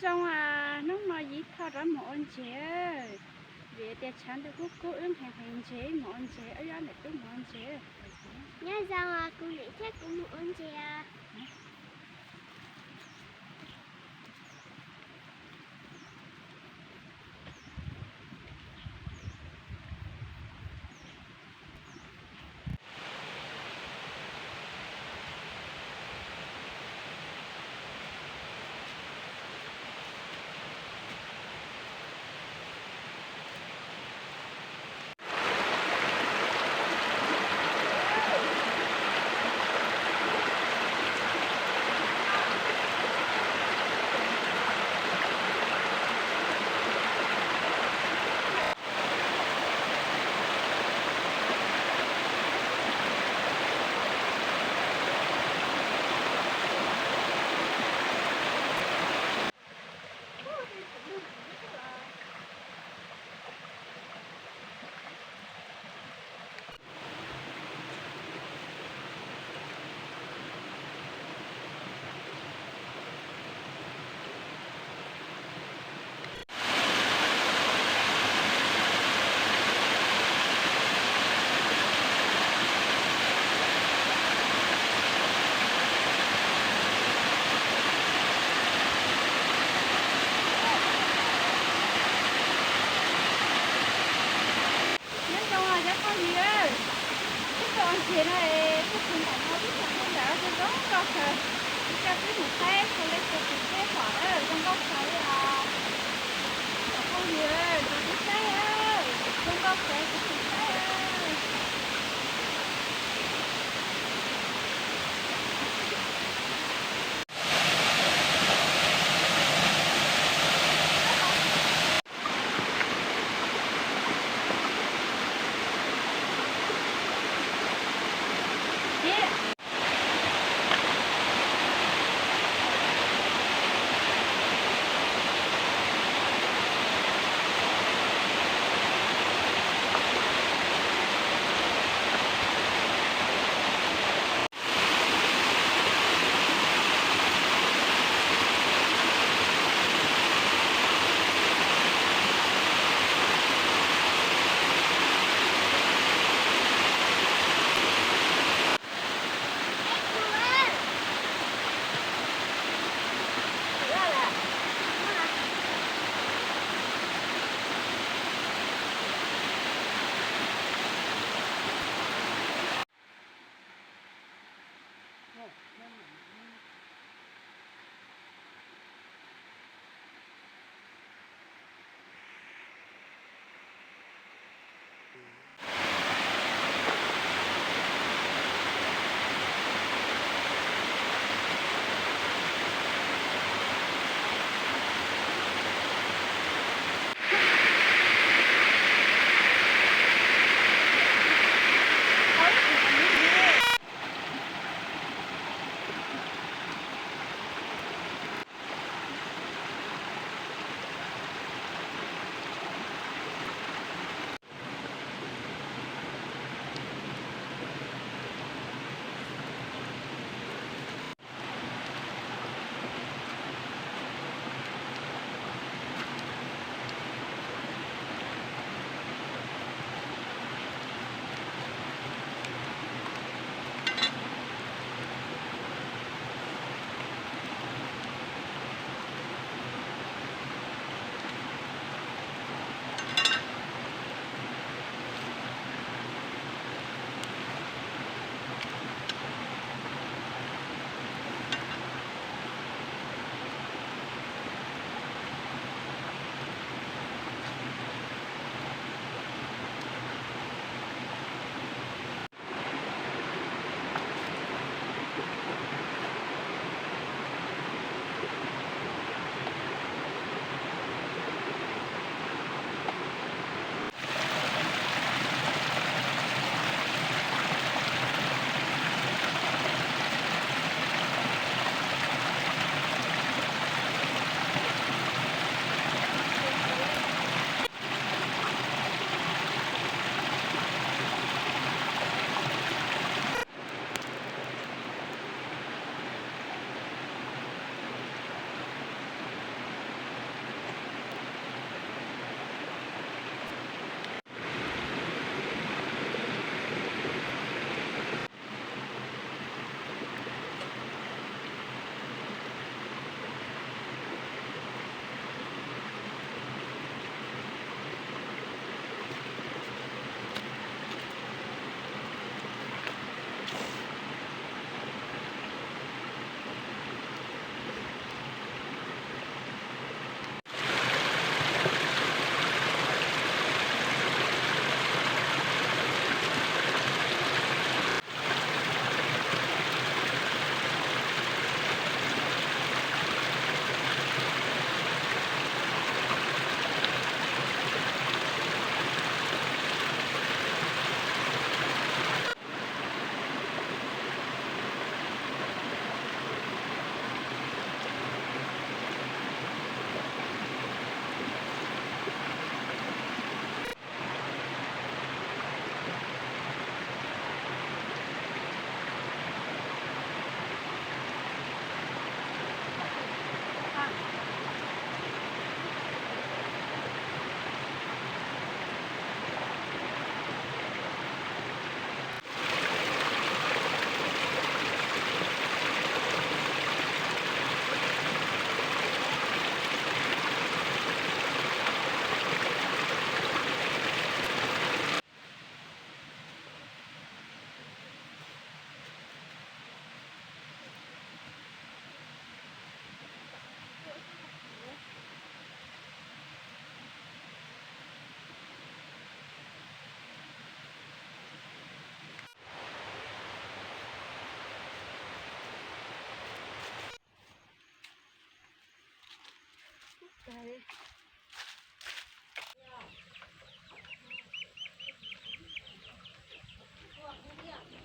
Zoo as, hnub no Yiv Thoj rov mus ua ntses, vim tias tshav ntuj kub kub wb nqhis nqhis ntses mus ua ntses, wb ob niam tub mus ua ntses. Nyob zoo as, kuv niam thiab kuv mus ua ntses as. Nyob zoo os cov phooj ywg, wb tuaj ua ntses no es tuaj txog ntawm no wb tseem mus ntawm zoo nkauj kawg, kuv coj wb mus saib saib lej saib tus teb pom zoo nkauj kawg li os. Cov phooj ywg, nrog wb saib, zoo nkauj kawg, nrog wb saib. He,